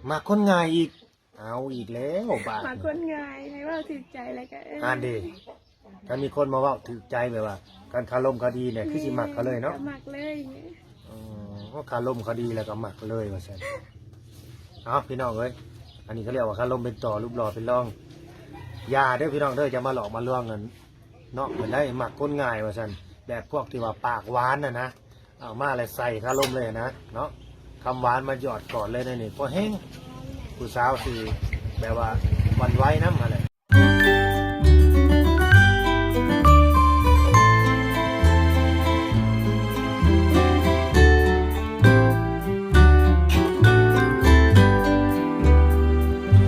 ມັກຄົນງ່າຍອີກ. ເອົາອີກແລ້ວບາດ ມັກຄົນງ່າຍ ໃຫ້ເວົ້າຖືກໃຈແລ້ວກໍ ເອີ ອັນເດ ຖ້າມີຄົນມາເວົ້າຖືກໃຈ ແບບວ່າຄັນຄາລົມເຂົາດີນີ້ ຄືຊິມັກເຂົາເລີຍເນາະ ກໍມັກເລີຍ. ອືມ ໂອ້ ຄາລົມເຂົາດີແລ້ວກໍມັກເລີຍວ່າຊັ້ນ. ເອົາ ພີ່ນ້ອງເອີຍ ອັນນີ້ເຂົາຮຽກວ່າຄາລົມເປັນຕໍ່ ຮູບຫຼໍ່ເປັນຮອງ. ຢ່າເດີພີ່ນ້ອງເດີ ຢ່າມາຫຼອກມາລວງກັນເນາະ ເພິ່ນໄດ້ມັກຄົນງ່າຍວ່າຊັ້ນ ແບບພວກທີ່ວ່າປາກຫວານນະນະ ເອົາມາແລ້ວໃສ່ຄາລົມເລີຍນະເນາະ ຄຳຫວານມາຢອດກ່ອນເລີຍໃນນີ້ ພໍແຮງ ຜູ້ສາວຊິແບບວ່າຫວັ່ນໄຫວນຳຫັ້ນແຫຼະ.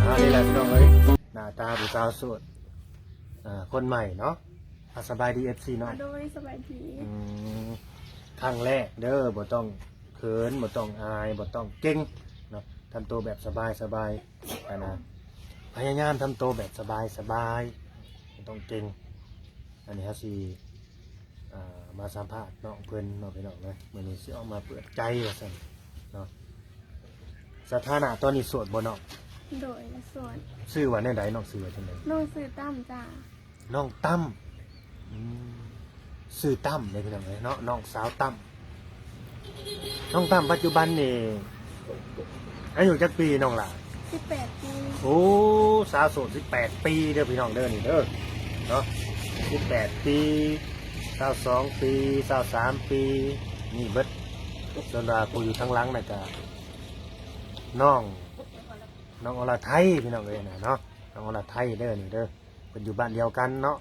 ອ່າ ນີ້ແຫຼະພີ່ນ້ອງເອີຍ ໜ້າຕາຜູ້ສາວໂສດ ອ່າ ຄົນໃໝ່ເນາະ. ອ່າ ສະບາຍດີ ເອັຟຊີ ເນາະ. ໂດຍ ສະບາຍດີ. ອືມ ຄັ້ງແລກເດີ ບໍ່ຕ້ອງເຂີນ ບໍ່ຕ້ອງອາຍ ບໍ່ຕ້ອງເກັ່ງເນາະ ທຳໂຕແບບສະບາຍໆ ອັນນະ ພະຍາຍາມທຳໂຕແບບສະບາຍໆ ບໍ່ຕ້ອງເກັ່ງ. ອັນນີ້ເຮົາຊິ ອ່າ ມາສຳພາດນ້ອງເພິ່ນເນາະ ພີ່ນ້ອງເນາະ ມື້ນີ້ຊິອອກມາເປີດໃຈວ່າຊັ້ນເນາະ. ສະຖານະຕອນນີ້ໂສດບໍ່ນ້ອງ? ໂດຍ ໂສດ. ຊື່ວ່າແນວໃດນ້ອງ? ຊື່ວ່າຈັ່ງໃດ? ນ້ອງຊື່ຕັ້ມຈ້າ. ນ້ອງຕັ້ມ ອືມ ຊື່ຕັ້ມເດ້ພີ່ນ້ອງເອີຍເນາະ ນ້ອງສາວຕັ້ມ. ນ້ອງຕັ້ມປັດຈຸບັນນີ້ອາຍຸຈັກປີນ້ອງຫຼ້າ? ສິບແປດປີ. ໂອ້ ສາວໂສດສິບແປດປີເດີພີ່ນ້ອງເດີ ນີ້ເດີເນາະ ສິບແປດປີ ຊາວສອງປີ ຊາວສາມປີ ມີເບິດ. ສ່ວນວ່າຜູ້ຢູ່ທາງຫຼັງນັ້ນກະນ້ອງ ນ້ອງອລະໄທພີ່ນ້ອງເອີຍນະເນາະ ນ້ອງອລະໄທເດີ ນີ້ເດີ ເພິ່ນຢູ່ບ້ານດຽວກັນເນາະ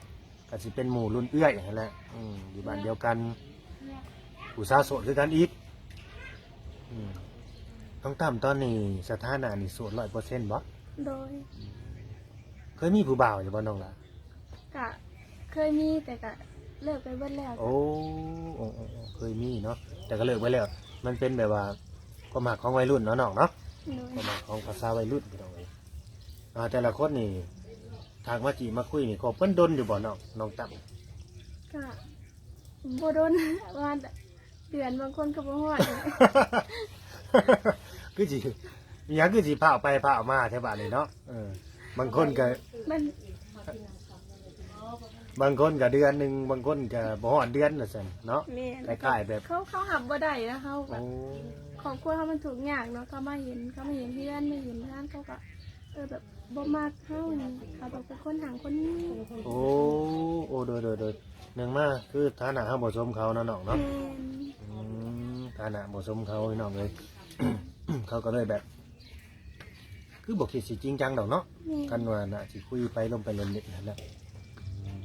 ກໍຊິເປັນໝູ່ລຸ້ນເອື້ອຍຫັ້ນແຫຼະ ອືມ ຢູ່ບ້ານດຽວກັນ ຜູ້ສາວໂສດຄືກັນອີກ. ອືມ ນ້ອງຕັ້ມ ຕອນນີ້ສະຖານະນີ້ໂສດຮ້ອຍເປີເຊັນບໍ່? ໂດຍ. ເຄີຍມີຜູ້ບ່າວຢູ່ບໍ່ນ້ອງຫຼ້າ? ກະເຄີຍມີ ແຕ່ກະເລີກໄປເບິດແລ້ວ. ໂອ້ ໂອ້ ໂອ້ ໂອ້ ເຄີຍມີເນາະ ແຕ່ກໍເລີກໄປແລ້ວ. ມັນເປັນແບບວ່າຄວາມຮັກຂອງໄວລຸ້ນເນາະນ້ອງເນາະ. ໂດຍ. ຄວາມຮັກຂອງພາສາໄວລຸ້ນພີ່ນ້ອງເອີຍ. ອ່າ ແຕ່ລະຄົນນີ້ ທັກມາຈີບມາຄຸຍນີ້ ຄົບກັນດົນຢູ່ບໍ່ນ້ອງ ນ້ອງຕັ້ມ? ກະບໍ່ດົນ ປະມານເດືອນ ບາງຄົນກໍບໍ່ຮອດ. ຄືຊິ ມີຫຍັງຄືຊິພ້າວໄປພ້າວມາແທ້ບາດນີ້ເນາະ. ເອີ ບາງຄົນກໍ ມັນ ບາງຄົນກໍເດືອນໜຶ່ງ ບາງຄົນກໍບໍ່ຮອດເດືອນວ່າຊັ້ນເນາະ. ແມ່ນ. ຄ້າຍໆ ແບບ ເຂົາ ເຂົາຮັບບໍ່ໄດ້ນະ ເຮົາແບບ ໂອ້ ຄອບຄົວເຮົາມັນທຸກຍາກເນາະ ເຂົາມາເຫັນ ເຂົາມາເຫັນເຮືອນ ມາເຫັນເຮືອນ ເຂົາກໍ ເອີ ແບບບໍ່ມັກເຮົານີ້ ເຂົາຕ້ອງເປັນຄົນຮັ່ງຄົນມີ. ໂອ້ ໂອ້ ໂດຍ ໂດຍ ໂດຍ ເນື່ອງມາຄືຖານະເຮົາບໍ່ສົມເຂົາເນາະນ້ອງເນາະ. ແມ່ນ. ອືມ ຖານະບໍ່ສົມເຂົາພີ່ນ້ອງເອີຍ ເຂົາກໍເລີຍແບບ ຄືບໍ່ຄິດຊິຈິງຈັງດອກເນາະ. ແມ່ນ. ຄັນວ່າໜ້າຊິຄຸຍໄປລົມໄປຫຼິ້ນເຫຼັ້ນຫັ້ນແຫຼະ. ອືມ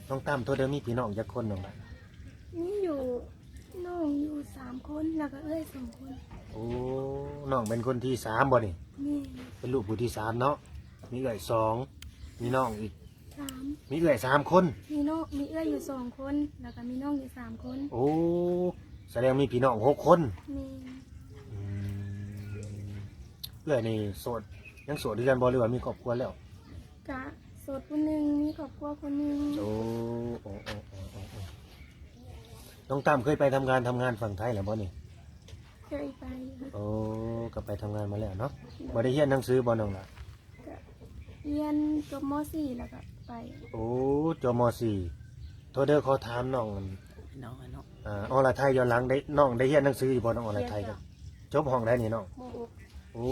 ນ້ອງຕັ້ມ ໂທດເດີ ມີພີ່ນ້ອງຈັກຄົນນ້ອງລະ? ມີຢູ່ ນ້ອງຢູ່ສາມຄົນ ແລ້ວກໍເອື້ອຍສອງຄົນ. ໂອ້ ນ້ອງເປັນຄົນທີສາມບໍ່ນີ້? ແມ່ນ. ເປັນລູກຜູ້ທີສາມເນາະ ມີເອື້ອຍສອງ ມີນ້ອງອີກ ສາມ ມີເອື້ອຍສາມຄົນ ມີນ້ອງ ມີເອື້ອຍຢູ່ສອງຄົນ ແລ້ວກໍມີນ້ອງຢູ່ສາມຄົນ. ໂອ້ ສະແດງມີພີ່ນ້ອງຫົກຄົນ. ແມ່ນ. ອືມ ເອື້ອຍນີ້ໂສດ ຍັງໂສດຄືກັນບໍ່ ຫຼືວ່າມີຄອບຄົວແລ້ວ? ກະໂສດຜູ້ໜຶ່ງ ມີຄອບຄົວຜູ້ໜຶ່ງ. ໂອ້ ໂອ້ ໂອ້ ໂອ້ ໂອ້ ໂອ້ ນ້ອງຕັ້ມເຄີຍໄປທຳງານ ທຳງານຝັ່ງໄທແລ້ວບໍ່ນີ້? ເຄີຍໄປ. ໂອ້ ກໍໄປທຳງານມາແລ້ວເນາະ. ບໍ່ໄດ້ຮຽນໜັງສືບໍ່ນ້ອງລະ? ກໍຮຽນຈົບ ມໍສີ່ ແລ້ວກໍໄປ. ໂອ້ ຈົບ ມໍສີ່. ໂທດເດີ ຂໍຖາມນ້ອງ ນ້ອງ ນ້ອງ ອາ ອລະໄທ ຍ້ອນຫຼັງໄດ້ ນ້ອງໄດ້ຮຽນໜັງສືຢູ່ບໍ່ນ້ອງອລະໄທ? ຮຽນ ກໍ ຈົບຫ້ອງໃດນີ້ນ້ອງ? ມໍຫົກ. ໂອ້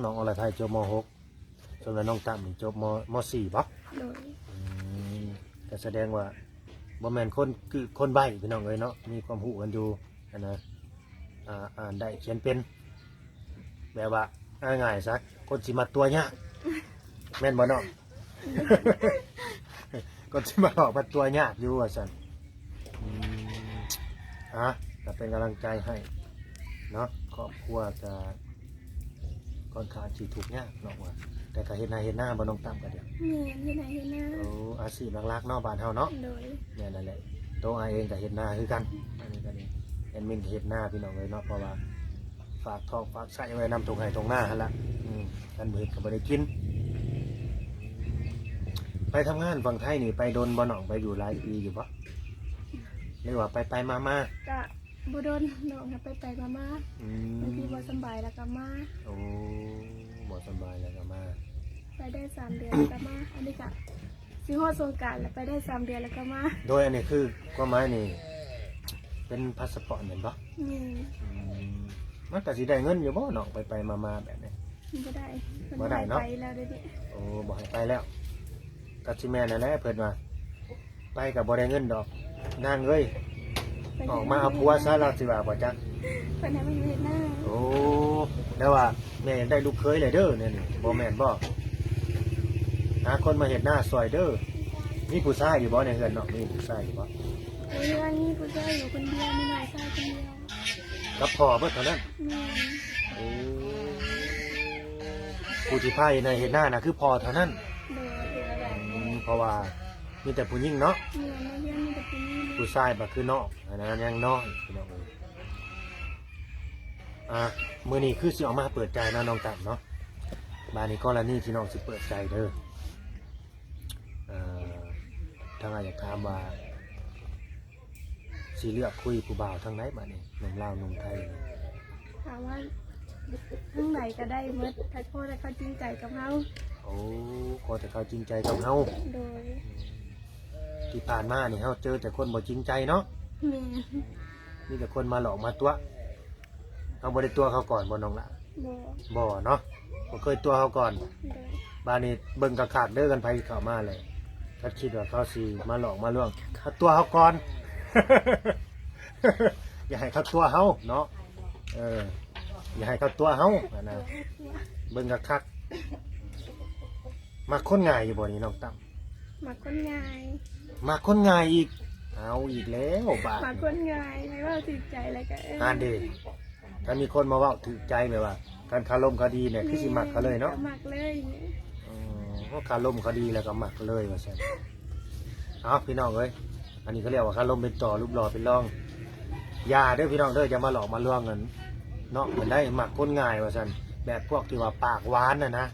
ນ້ອງອລະໄທຈົບ ມໍຫົກ. ສ່ວນວ່ານ້ອງຕັ້ມນີ້ຈົບ ມໍສີ່ ບໍ່? ໂດຍ. ອືມ ກໍສະແດງວ່າບໍ່ແມ່ນຄົນກື້ຄົນໃບ້ພີ່ນ້ອງເອີຍເນາະ ມີຄວາມຮູ້ກັນຢູ່ຫັ້ນນະ ອ່າ ອ່ານໄດ້ຂຽນເປັນ ແບບວ່າງ່າຍໆຊະ ຄົນຊິມາຕົວະຍາກ ແມ່ນບໍ່ນ້ອງ? ກໍຊິມາຫຼອກມາຕົວະຍາກຢູ່ວ່າຊັ້ນ. ອືມ ອ່ະ ກໍເປັນກຳລັງໃຈໃຫ້ເນາະ ຄອບຄົວກໍຄ່ອນຂ້າງຊິທຸກຍາກເນາະວ່າ ແຕ່ກໍເຮັດໄຮ່ເຮັດນາບໍ່ນ້ອງຕັ້ມກໍດຽວ? ແມ່ນ ເຮັດໄຮ່ເຮັດນາ. ໂອ້ ອາຊີບຫຼັກໆເນາະ ບ້ານເຮົາເນາະ. ໂດຍ. ແມ່ນນັ້ນແຫຼະ ໂຕອ້າຍເອງກໍເຮັດນາຄືກັນ ອັນນີ້ກໍດີ ແອດມິນກໍເຮັດນາພີ່ນ້ອງເອີຍເນາະ ເພາະວ່າ ຝາກທ້ອງຝາກໄສ້ໄວ້ນຳທົ່ງໄຮ່ທົ່ງນາຫັ້ນລະ ອືມ ຄັນບໍ່ເຮັດກໍບໍ່ໄດ້ກິນ. ໄປທຳງານຝັ່ງໄທນີ້ໄປດົນບໍ່ນ້ອງ? ໄປຢູ່ຫຼາຍປີຢູ່ບໍ່ ຫຼືວ່າໄປໆມາໆ? ກະ ບໍ່ດົນ ນ້ອງຫາໄປໆມາໆ ອືມ ບາງທີບໍ່ສຳບາຍແລ້ວກໍມາ. ໂອ້ ບໍ່ສຳບາຍແລ້ວກໍມາ ໄປໄດ້ສາມເດືອນແລ້ວກໍມາ. ອັນນີ້ກໍຊິຮອດສົງການແລ້ວ ໄປໄດ້ສາມເດືອນແລ້ວກໍມາ. ໂດຍ ອັນນີ້ຄືຄວາມໝາຍນີ້ເປັນພາສະປອດແມ່ນບໍ່? ແມ່ນ. ອືມ ມັນກໍຊິໄດ້ເງິນຢູ່ບໍ່ນ້ອງ ໄປໆມາໆແບບນີ້? ບໍ່ໄດ້ ບໍ່ໄດ້ເນາະ ເພິ່ນບໍ່ໃຫ້ໄປແລ້ວດຽວນີ້. ໂອ້ ບໍ່ໃຫ້ໄປແລ້ວ ກໍຊິແມ່ນນັ້ນແຫຼະ ເພິ່ນວ່າ ໄປກໍບໍ່ໄດ້ເງິນດອກນາງເອີຍ ໄປເຮັດນາ ອອກມາເອົາຜົວຊະ ລາວຊິວ່າບໍ່ຈັກ ເພິ່ນໃຫ້ມາຢູ່ເຮັດນາ. ໂອ້ ແຕ່ວ່າແມ່ຢາກໄດ້ລູກເຂີຍແຫຼະເດີ ແນວນີ້ບໍ່ແມ່ນບໍ່? ຫາຄົນມາເຮັດນາຊ່ອຍເດີ. ມີຜູ້ຊາຍຢູ່ບໍ່ໃນເຮືອນນ້ອງ? ມີຜູ້ຊາຍຢູ່ບໍ່? ໃນເຮືອນມີຜູ້ຊາຍຢູ່ຄົນດຽວ ມີນ້ອງຊາຍຄົນດຽວ ກັບພໍ່ເບິດເທົ່ານັ້ນ. ແມ່ນ. ໂອ້ ຜູ້ທີ່ພາເຮັດໄຮ່ເຮັດນານະຄືພໍ່ເທົ່ານັ້ນ. ໂດຍ. ອືມ ເພາະວ່າມີແຕ່ຜູ້ຍິງເນາະ. ແມ່ນ ໃນເຮືອນມີແຕ່ຜູ້ຍິງ ຜູ້ຊາຍບັດຄືນ້ອງຫັ້ນນະ ຍັງນ້ອຍພີ່ນ້ອງເອີຍ. ອ່າ ມື້ນີ້ຄືຊິອອກມາເປີດໃຈເນາະ ນ້ອງຕັ້ມເນາະ. ບາດນີ້ກໍລະນີທີ່ນ້ອງຊິເປີດໃຈເດີ ອ່າ ທາງອ້າຍຢາກຖາມວ່າ ຊິເລືອກຄຸຍຜູ້ບ່າວທາງໃດບາດນີ້ ໜຸ່ມລາວໜຸ່ມໄທ? ຖາມວ່າທາງໃດກໍໄດ້ໝົດ ຖ້າ ຂໍແຕ່ເຂົາຈິງໃຈກັບເຮົາ. ໂອ້ ຂໍແຕ່ເຂົາຈິງໃຈກັບເຮົາ. ໂດຍ. ທີ່ຜ່ານມານີ້ເຮົາເຈີແຕ່ຄົນບໍ່ຈິງໃຈເນາະ. ແມ່ນ. ມີແຕ່ຄົນມາຫຼອກມາຕົວະ. ເຮົາບໍ່ໄດ້ຕົວະເຂົາກ່ອນບໍ່ນ້ອງຫຼ້າ? ບໍ່. ບໍ່ເນາະ ບໍ່ເຄີຍຕົວະເຮົາກ່ອນ. ໂດຍ. ບາດນີ້ເບິ່ງຄັກໆເດີ ຄັນໃຜເຂົ້າມາແລ້ວ ຄັນຄິດວ່າເຂົາຊິມາຫຼອກມາລວງ ເຂົາຕົວະເຮົາກ່ອນ. ຢ່າໃຫ້ເຂົາຕົວະເຮົາເນາະ. ເອີ ຢ່າໃຫ້ເຂົາຕົວະເຮົາຫັ້ນນະ. ເບິ່ງຄັກໆ. ມັກຄົນງ່າຍຢູ່ບໍ່ນີ້ນ້ອງຕັ້ມ? ມັກຄົນງ່າຍ. ມັກຄົນງ່າຍອີກ. ເອົາອີກແລ້ວບາດນີ້. ມັກຄົນງ່າຍ ໃຜເວົ້າຖືກໃຈແລ້ວກໍ ເອີ ຫັ້ນເດ. ຖ້າມີຄົນມາເວົ້າຖືກໃຈ ແບບວ່າຄັນຄາລົມເຂົາດີນີ້ ຄືຊິມັກເຂົາເລີຍເນາະ. ແມ່ນ ກໍມັກເລີຍ. ອືມ ເພາະຄາລົມເຂົາດີແລ້ວກໍມັກເລີຍວ່າຊັ້ນ. ເອົາ ພີ່ນ້ອງເອີຍ ອັນນີ້ເຂົາຮຽກວ່າຄາລົມເປັນຕໍ່ ຮູບຫຼໍ່ເປັນລອງ. ຢ່າເດີພີ່ນ້ອງເດີ ຢ່າມາຫຼອກມາລວງກັນເນາະ ເພິ່ນໄດ້ມັກຄົນງ່າຍວ່າຊັ້ນ. ແບບພວກທີ່ວ່າປາກຫວານນະນະ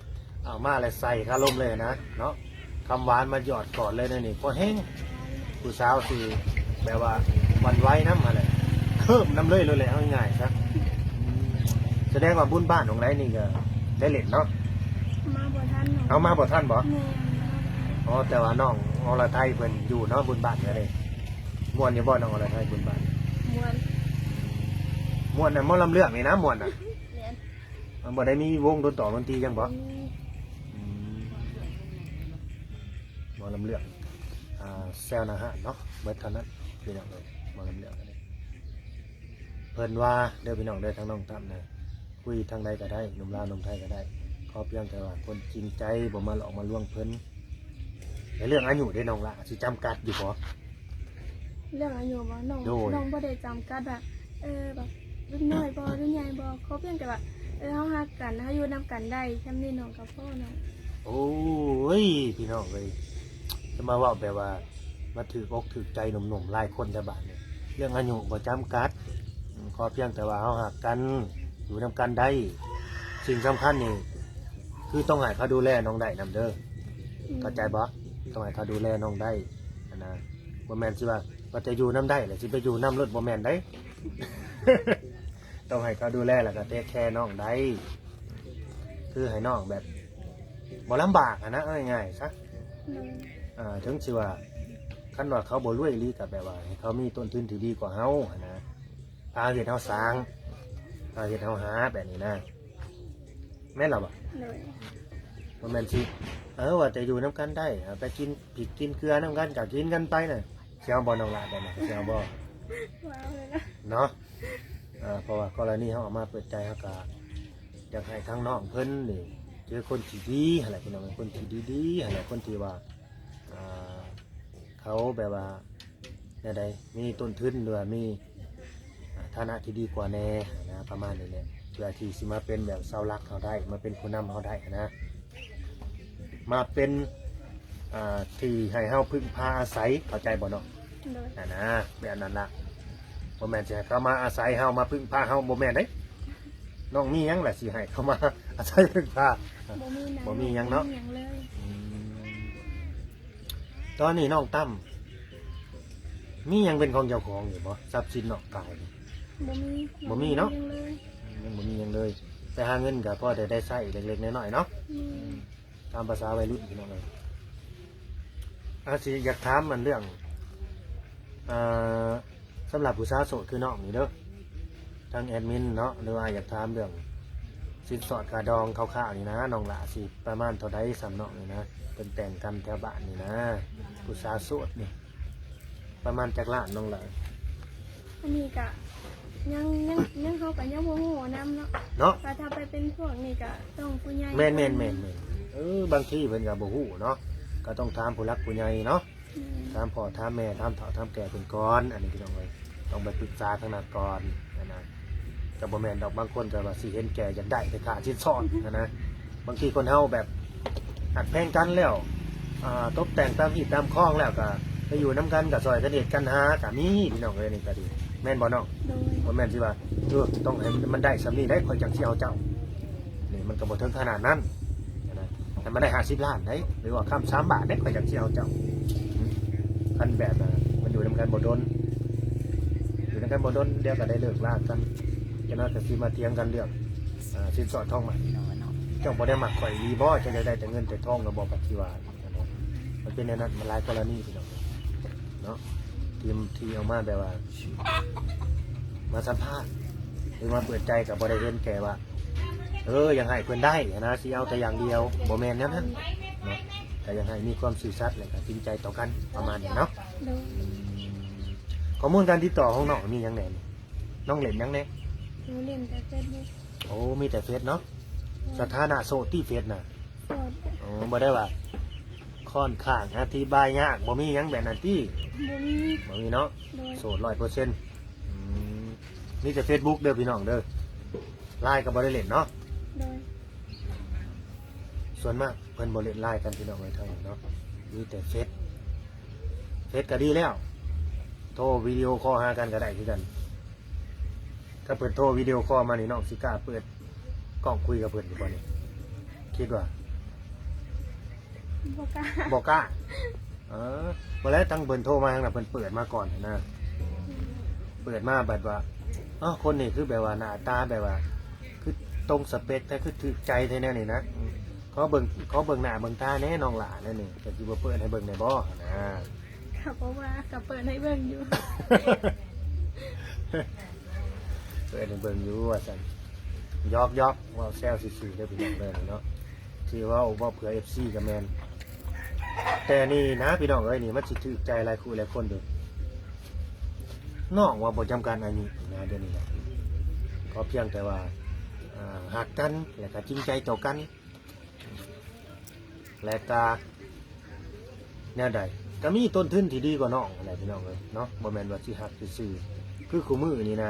ເອົາມາແລ້ວໃສ່ຄາລົມເລີຍນະເນາະ. ຄຳຫວານມາຢອດກ່ອນເລີຍແນວນີ້ ພໍແຮງ ຜູ້ສາວຊິແບບວ່າຫວັ່ນໄຫວນຳຫັ້ນແຫຼະ ເຄີບນຳເລີຍໂລດແຫຼະ ເອົາງ່າຍໆຊະ. ສະແດງວ່າບຸນບ້ານຂອງໃດນີ້ກໍໄດ້ຫຼິ້ນເນາະ? ມາບໍ່ທັນ. ເອົາ ມາບໍ່ທັນບໍ? ແມ່ນ. ອໍ ແຕ່ວ່ານ້ອງອລະໄທເພິ່ນຢູ່ເນາະ ບຸນບ້ານກໍໄດ້. ມ່ວນຢູ່ບໍ່ນ້ອງອລະໄທບຸນບ້ານ? ມ່ວນ. ມ່ວນນະ ໝໍລຳເລື່ອງນີ້ນະ ມ່ວນນະ. ແມ່ນ. ມັນບໍ່ໄດ້ມີວົງດົນຕອນດົນຕີຫຍັງບໍ? ອືມ ໝໍລຳເລື່ອງ ອ່າ ແຊວໜ້າຮ້ານເນາະ ເບິດເທົ່ານັ້ນພີ່ນ້ອງເອີຍ. ໝໍລຳເລື່ອງອັນນີ້ ເພິ່ນວ່າເດີພີ່ນ້ອງເດີ ທາງນ້ອງຕັ້ມນະ ຄຸຍທາງໃດກໍໄດ້ ໜຸ່ມລາວໜຸ່ມໄທກໍໄດ້ ຂໍພຽງແຕ່ວ່າຄົນຈິງໃຈ ບໍ່ມາຫຼອກມາລວງເພິ່ນ. ແລະເລື່ອງອາຍຸເດນ້ອງຫຼ້າ ຊິຈຳກັດຢູ່ບໍ່? ເລື່ອງອາຍຸບໍ່? ນ້ອງ ໂດຍ ນ້ອງບໍ່ໄດ້ຈຳກັດວ່າ ເອີ ແບບລຸ້ນນ້ອຍບໍ່ ລຸ້ນໃຫຍ່ບໍ່ ຂໍພຽງແຕ່ວ່າ ເອີ ເຮົາຮັກກັນ ເຮົາຢູ່ນຳກັນໄດ້ ສ່ຳນີ້ນ້ອງກໍພໍເນາະ. ໂອ້ຍ ພີ່ນ້ອງເອີຍ ຈະມາເວົ້າແບບວ່າມາຖືກອົກຖືກໃຈໜຸ່ມໆຫຼາຍຄົນແທ້ບາດນີ້. ເລື່ອງອາຍຸບໍ່ຈຳກັດ ຂໍພຽງແຕ່ວ່າເຮົາຮັກກັນ ຢູ່ນຳກັນໄດ້. ສິ່ງສຳຄັນນີ້ ຄືຕ້ອງໃຫ້ເຂົາດູແລນ້ອງໄດ້ນຳເດີ ອືມ ເຂົ້າໃຈບໍ່? ຕ້ອງໃຫ້ເຂົາດູແລນ້ອງໄດ້ຫັ້ນນະ. ບໍ່ແມ່ນຊິວ່າ ວ່າແຕ່ຢູ່ນຳໄດ້ແລ້ວຊິໄປຢູ່ນຳໂລດ ບໍ່ແມ່ນໃດ. ຕ້ອງໃຫ້ເຂົາດູແລ ແລ້ວກໍເທກແຄນ້ອງໄດ້ ຄືໃຫ້ນ້ອງແບບບໍ່ລຳບາກຫັ້ນນະ ເອົາງ່າຍໆຊະ. ໂດຍ. ເຖິງຊິວ່າ ຄັນວ່າເຂົາບໍ່ລວຍອີ່ຫຼີ ກໍແບບວ່າໃຫ້ເຂົາມີຕົ້ນທຶນທີ່ດີກວ່າເຮົາຫັ້ນນະ. ພາເຮັດເຮົາສ້າງ ພາເຮັດເຮົາຫາແບບນີ້ນະ ແມ່ນລະບໍ່? ໂດຍ. ບໍ່ແມ່ນຊິ ເອີ ວ່າແຕ່ຢູ່ນຳກັນໄດ້ ເອົາໄປກິນພິກກິນເກືອນຳກັນ ກໍກິນກັນໄປນະ. ຊິເອົາບໍ່ນ້ອງຫຼ້າແບບນັ້ນ ຊິເອົາບໍ່? ບໍ່ເອົາເລີຍນະ ເນາະ. ເອີ ເພາະວ່າກໍລະນີເຮົາເອົາມາເປີດໃຈ ເຮົາກໍຢາກໃຫ້ທາງນ້ອງເພິ່ນນີ້ເຈີຄົນທີ່ດີຫັ້ນແຫຼະ ພີ່ນ້ອງ ຄົນທີ່ດີໆຫັ້ນແຫຼະ ຄົນທີ່ວ່າ ອ່າ ເຂົາແບບວ່າ ແນວໃດ ມີຕົ້ນທຶນ ຫຼືວ່າມີ ອ່າ ຖານະທີ່ດີກວ່າແດ່ນະ ປະມານນີ້ແຫຼະ ເພື່ອທີ່ຊິມາເປັນແບບເສົາຫຼັກເຮົາໄດ້ ມາເປັນຜູ້ນຳເຮົາໄດ້ນະ ມາເປັນ ອ່າ ທີ່ໃຫ້ເຮົາເພິ່ງພາອາໄສ ເຂົ້າໃຈບໍ່ນ້ອງ? ໂດຍ. ຫັ້ນນະ ແບບນັ້ນລະ ບໍ່ແມ່ນຊິໃຫ້ເຂົາມາອາໄສເຮົາ ມາເພິ່ງພາເຮົາ ບໍ່ແມ່ນເດ້. ນ້ອງມີຫຍັງລະຊິໃຫ້ເຂົາມາອາໄສເພິ່ງພາ? ບໍ່ມີນະ ບໍ່ມີຫຍັງເນາະ ບໍ່ມີຫຍັງເລີຍ. ອືມ ຕອນນີ້ນ້ອງຕັ້ມ ມີຫຍັງເປັນຂອງເຈົ້າຂອງຢູ່ບໍ່? ຊັບສິນນ້ອງກາຍນີ້ ບໍ່ມີ ບໍ່ມີເນາະ ຍັງເລີຍ ຍັງບໍ່ມີຫຍັງເລີຍ. ໄປຫາເງິນກໍພໍແຕ່ໄດ້ໃຊ້ເລັກໆນ້ອຍໆເນາະ ແມ່ນ ຕາມພາສາໄວລຸ້ນພີ່ນ້ອງເອີຍ. ອາ ຊິຢາກຖາມອັນເລື່ອງ ເອີ ສຳລັບຜູ້ສາວໂສດຄືນ້ອງນີ້ເດີ ທາງແອດມິນເນາະ ຫຼືວ່າຢາກຖາມເລື່ອງສິນສອດຄ່າດອງຄ່າວໆນີ້ນະ ນ້ອງຫຼ້າຊິປະມານເທົ່າໃດສ່ຳນ້ອງນີ້ນະ ເພິ່ນແຕ່ງກັນແຖວບ້ານນີ້ນະ ຜູ້ສາວໂສດນີ້ ປະມານຈັກລ້ານນ້ອງຫຼ້າ? ອັນນີ້ກະຍັງ ຍັງ ຍັງ ເຮົາກະຍັງບໍ່ຮູ້ນຳເນາະ ເນາະ ວ່າຖ້າໄປເປັນພວກນີ້ກະຕ້ອງຜູ້ໃຫຍ່ ແມ່ນໆໆໆ ເອີ ບາງທີເພິ່ນກະບໍ່ຮູ້ເນາະ ກະຕ້ອງຖາມຜູ້ຫຼັກຜູ້ໃຫຍ່ເນາະ ແມ່ນ ຖາມພໍ່ຖາມແມ່ ຖາມເຖົ້າຖາມແກ່ເພິ່ນກ່ອນ ອັນນີ້ພີ່ນ້ອງເອີຍ ຕ້ອງໄປປຶກສາທາງນັ້ນກ່ອນຫັ້ນນະ. ກໍບໍ່ແມ່ນດອກ ບາງຄົນກໍວ່າຊິເຫັນແກ່ຢາກໄດ້ແຕ່ຄ່າສິນສອດຫັ້ນນະ. ບາງທີຄົນເຮົາແບບຮັກແພງກັນແລ້ວ ອ່າ ຕົບແຕ່ງຕາມຮີດຕາມຄອງແລ້ວ ກໍໄປຢູ່ນຳກັນ ກໍຊ່ອຍກັນເຮັດກັນຫາ ກໍມີພີ່ນ້ອງເອີຍ. ນີ້ກໍດີ ແມ່ນບໍ່ນ້ອງ? ໂດຍ ບໍ່ແມ່ນຊິວ່າ ເອີ ຕ້ອງໃຫ້ມັນໄດ້ສ່ຳນີ້ໄດ໋ ຂ້ອຍຈັ່ງຊິເອົາເຈົ້າ. ນີ້ມັນກໍບໍ່ເຖິງຂະໜາດນັ້ນຫັ້ນນະ. ໃຫ້ມັນໄດ້ຫ້າສິບລ້ານໄດ໋ ຫຼືວ່າຄຳສາມບາດໄດ໋ ຂ້ອຍຈັ່ງຊິເອົາເຈົ້າ. ຄັນແບບວ່າມັນຢູ່ນຳກັນບໍ່ດົນ ຢູ່ນຳກັນບໍ່ດົນ ດຽວກໍໄດ້ເລີກລາກັນ ຈັກໜ້ອຍກໍຊິມາຖຽງກັນເລື່ອງ ອ່າ ສິນສອດທອງໝັ້ນ. ເຈົ້າບໍ່ໄດ້ມັກຂ້ອຍອີ່ຫຼີບໍ່? ເຈົ້າຢາກໄດ້ແຕ່ເງິນແຕ່ທອງນະບໍ່? ປະຕິວາດ ມັນເປັນແນວນັ້ນ ມັນຫຼາຍກໍລະນີພີ່ນ້ອງເນາະ ທີ່ ທີ່ເອົາມາແບບວ່າ ມາສຳພາດ ຫຼືມາເປີດໃຈ ກໍບໍ່ໄດ້ເຫັນແກ່ວ່າ ເອີ ຢາກໃຫ້ເພິ່ນໄດ້ຫັ້ນນະ ຊິເອົາແຕ່ຢ່າງດຽວ ບໍ່ແມ່ນແນວນັ້ນເນາະ. ກໍຢາກໃຫ້ມີຄວາມຊື່ສັດ ແລະກໍຈິງໃຈຕໍ່ກັນ ປະມານນີ້ເນາະ. ໂດຍ ຂໍ້ມູນການຕິດຕໍ່ຂອງນ້ອງມີຫຍັງແດ່ນີ້? ນ້ອງຫຼິ້ນຫຍັງແດ່? ໜູຫຼິ້ນແຕ່ເຟສບຸກ. ໂອ້ ມີແຕ່ເຟສເນາະ. ໂດຍ ສະຖານະໂສດຕິເຟສນະ? ໂສດ. ໂອ້ ບໍ່ໄດ້ວ່າຄ່ອນຂ້າງອະທິບາຍຍາກ ບໍ່ມີຫຍັງແບບນັ້ນຕິ? ບໍ່ມີ ບໍ່ມີເນາະ. ໂດຍ ໂສດຮ້ອຍເປີເຊັນ. ອືມ ມີແຕ່ເຟສບຸກເດີພີ່ນ້ອງເດີ ລາຍກໍບໍ່ໄດ້ຫຼິ້ນເນາະ. ໂດຍ ສ່ວນມາກເພິ່ນບໍ່ຫຼິ້ນລາຍກັນພີ່ນ້ອງເອີຍ ທາງນີ້ເນາະ ມີແຕ່ເຟສ. ເຟສກໍດີແລ້ວ ໂທວິດີໂອຄໍຫາກັນກໍໄດ້ຄືກັນ. ຖ້າເພິ່ນໂທວິດີໂອຄໍມານີ້ ນ້ອງຊິກ້າເປີດກ້ອງຄຸຍກັບເພິ່ນຢູ່ບໍ່ນີ້? ຄິດວ່າ ບໍ່ກ້າ ບໍ່ກ້າ. ເອີ ບໍ່ແລ້ວ ທັງເພິ່ນໂທມາທາງນັ້ນ ເພິ່ນເປີດມາກ່ອນຫັ້ນນະ ເປີດມາບັດວ່າ ເອົ້າ ຄົນນີ້ຄືແບບວ່າໜ້າຕາແບບວ່າ ຄືຕົງສະເປັກແທ້ ຄືຖືກໃຈແທ້ແນວນີ້ນະ. ຂໍເບິ່ງ ຂໍເບິ່ງໜ້າເບິ່ງຕາແດ່ນ້ອງຫຼ້າແນວນີ້ ກໍຊິບໍ່ເປີດໃຫ້ເບິ່ງໄດ້ບໍ່ຫັ້ນນະ? ກໍບໍ່ວ່າ ກໍເປີດໃຫ້ເບິ່ງຢູ່ ເປີດໃຫ້ເບິ່ງຢູ່ວ່າຊັ້ນ. ຢອກໆ ເວົ້າແຊວຊື່ໆເດີພີ່ນ້ອງເດີເນາະ ທີ່ເວົ້າ ເວົ້າເພື່ອເອັຟຊີກໍແມ່ນ. ແຕ່ນີ້ນະພີ່ນ້ອງເອີຍ ນີ້ມັນຊິຖືກໃຈຫຼາຍຄູ່ຫຼາຍຄົນເດີ. ນ້ອງວ່າບໍ່ຈຳກັດອາຍຸນະ ດຽວນີ້ນະ ຂໍພຽງແຕ່ວ່າ ອ່າ ຮັກກັນ ແລະກໍຈິງໃຈຕໍ່ກັນ ແລະກະແນວໃດ ກະມີຕົ້ນທຶນທີ່ດີກວ່ານ້ອງຫັ້ນແຫຼະພີ່ນ້ອງເອີຍເນາະ. ບໍ່ແມ່ນວ່າຊິຮັກຊື່ໆ ຄືຄູ່ມື້ນີ້ນະ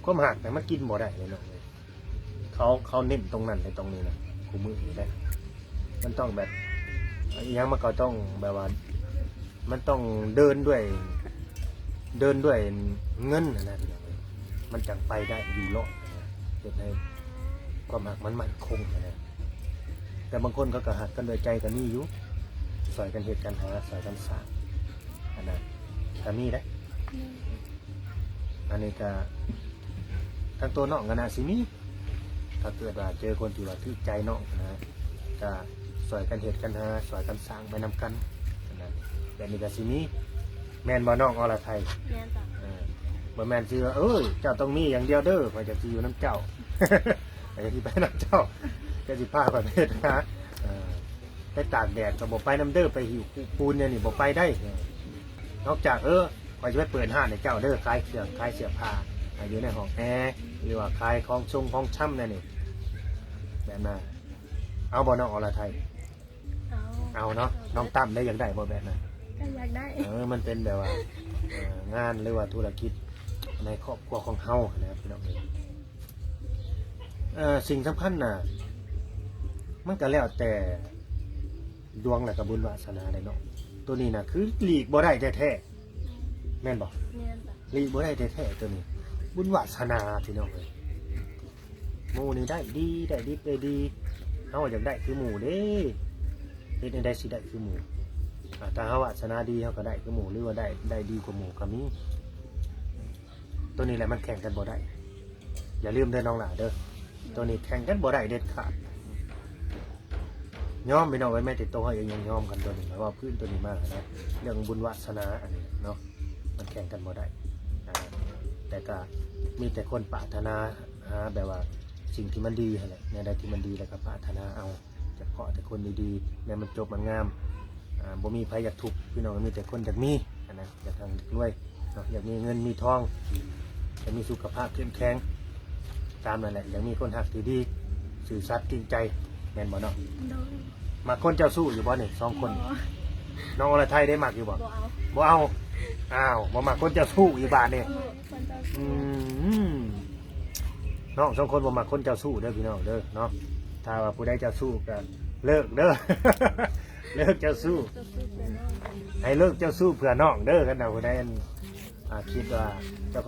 ຄວາມຮັກນະມັນກິນບໍ່ໄດ້ເດ້ນ້ອງເອີຍ. ເຂົາ ເຂົາເນັ້ນຕົງນັ້ນແລະຕົງນີ້ນະ ຄູ່ມື້ນີ້ນະ ມັນຕ້ອງແບບ ອີ່ຫຍັງມັນກໍຕ້ອງແບບວ່າ ມັນຕ້ອງເດີນດ້ວຍ ເດີນດ້ວຍເງິນຫັ້ນນະພີ່ນ້ອງເອີຍ ມັນຈັ່ງໄປໄດ້ຢູ່ລອດຫັ້ນນະ ເຮັດໃຫ້ຄວາມຮັກມັນໝັ້ນຄົງຫັ້ນນະ. ແຕ່ບາງຄົນເຂົາກໍຮັກກັນດ້ວຍໃຈກໍມີຢູ່ ຊ່ອຍກັນເຮັດກັນຫາ ຊ່ອຍກັນສ້າງຫັ້ນນະ ກໍມີເດ້. ອັນນີ້ກໍ ທາງຕົວນ້ອງກໍໜ້າຊິມີ ຖ້າເກີດວ່າເຈີຄົນທີ່ວ່າຖືກໃຈນ້ອງນະ ກໍຊ່ອຍກັນເຮັດກັນຫາ ຊ່ອຍກັນສ້າງໄປນຳກັນນະ ແບບນີ້ກໍຊິມີ. ແມ່ນບໍ່ນ້ອງອລະໄທ? ແມ່ນຈ້ະ. ເອີ ບໍ່ແມ່ນຊິວ່າ ເອີ ເຈົ້າຕ້ອງມີຢ່າງດຽວເດີ ຂ້ອຍຈະຊິຢູ່ນຳເຈົ້າ ຂ້ອຍຈະຊິໄປນຳເຈົ້າ ເຈົ້າຊິພາຂ້ອຍໄປເຮັດຫາ ເອີ ໄປຕາກແດດກໍບໍ່ໄປນຳເດີ ໄປຫິ້ວປູນແນວນີ້ບໍ່ໄປໄດ໋ ນອກຈາກ ເອີ ຂ້ອຍຈະໄປເປີດຮ້ານໃຫ້ເຈົ້າເດີ ຂາຍເຄື່ອງ ຂາຍເສື້ອຜ້າ ໃຫ້ຢູ່ໃນຫ້ອງແອ ຫຼືວ່າຂາຍຂອງຊົງຂອງຊຳແນວນີ້ ແບບນັ້ນ ເອົາບໍ່ນ້ອງອລະໄທ? ເອົາ ເອົາເນາະ. ເອົາ ນ້ອງຕັ້ມໄດ້ ຢາກໄດ້ບໍ່ແບບນັ້ນ? ກໍຢາກໄດ້. ເອີ ມັນເປັນແບບວ່າ ເອີ ງານ ຫຼືວ່າທຸລະກິດໃນຄອບຄົວຂອງເຮົາຫັ້ນນະພີ່ນ້ອງເອີຍ. ເອີ ສິ່ງສຳຄັນນະ ມັນກໍແລ້ວແຕ່ດວງ ແລະກໍບຸນວາສະໜາເດ້ເນາະ. ໂຕນີ້ນະ ຄືຫຼີກບໍ່ໄດ້ແທ້ໆ ແມ່ນບໍ່? ແມ່ນ. ຫຼີກບໍ່ໄດ້ແທ້ໆ ໂຕນີ້ ບຸນວາສະໜາພີ່ນ້ອງເອີຍ. ໝູ່ນີ້ໄດ້ດີ ໄດ້ດິບໄດ້ດີ ເຮົາຢາກໄດ້ຄືໝູ່ເດ້ ເຮັດແນວໃດຊິໄດ້ຄືໝູ່? ອາ ຖ້າເຮົາວາສະໜາດີ ເຮົາກໍໄດ້ຄືໝູ່ ຫຼືວ່າໄດ້ ໄດ້ດີກວ່າໝູ່ກໍມີ. ຕົວນີ້ແຫຼະມັນແຂ່ງກັນບໍ່ໄດ້ ຢ່າລືມເດີນ້ອງຫຼ້າເດີ ຕົວນີ້ແຂ່ງກັນບໍ່ໄດ້ເດັດຂາດ. ຍອມພີ່ນ້ອງເອີຍ ແມ້ແຕ່ໂຕເຮົາເອງຍັງຍອມກັນ ຕົວນີ້ເວົ້າພື້ນຕົວນີ້ມານະ ເລື່ອງບຸນວາສະໜາອັນນີ້ເນາະ ມັນແຂ່ງກັນບໍ່ໄດ້. ອ່າ ແຕ່ກະມີແຕ່ຄົນປາດຖະໜາຫາແບບວ່າສິ່ງທີ່ມັນດີຫັ້ນແຫຼະ ແນວໃດທີ່ມັນດີແລ້ວກໍປາດຖະໜາເອົາ ຈະເພາະແຕ່ຄົນດີໆ ແນວມັນຈົບມັນງາມ. ອ່າ ບໍ່ມີໃຜຢາກທຸກພີ່ນ້ອງ ມີແຕ່ຄົນຢາກມີຫັ້ນນະ ຢາກຮັ່ງຢາກລວຍເນາະ ຢາກມີເງິນມີທອງ ຢາກມີສຸຂະພາບເຂັ້ມແຂງ ຕາມນັ້ນແຫຼະ ຢາກມີຄົນຮັກທີ່ດີ ຊື່ສັດຈິງໃຈ ແມ່ນບໍ່ເນາະ? ໂດຍ. ມັກຄົນເຈົ້າຊູ້ຢູ່ບໍ່ນີ້ສອງຄົນ? ບໍ່. ນ້ອງອະລະໄທໄດ້ມັກຢູ່ບໍ່? ບໍ່ເອົາ. ບໍ່ເອົາ. ອ້າວ ບໍ່ມັກຄົນເຈົ້າຊູ້ອີກບາດນີ້. ບໍ່ມັກຄົນເຈົ້າຊູ້. ອືມ ນ້ອງສອງຄົນບໍ່ມັກຄົນເຈົ້າຊູ້ເດີພີ່ນ້ອງເດີເນາະ. ຖ້າວ່າຜູ້ໃດເຈົ້າຊູ້ກໍເລີກເດີ ເລີກເຈົ້າຊູ້. ເຈົ້າຊູ້ເພື່ອນ້ອງ ໃຫ້ເລີກເຈົ້າຊູ້ເພື່ອນ້ອງເດີ. ຄັນວ່າຜູ້ໃດ ອ່າ ຄິດວ່າເຈົ້າຂອງ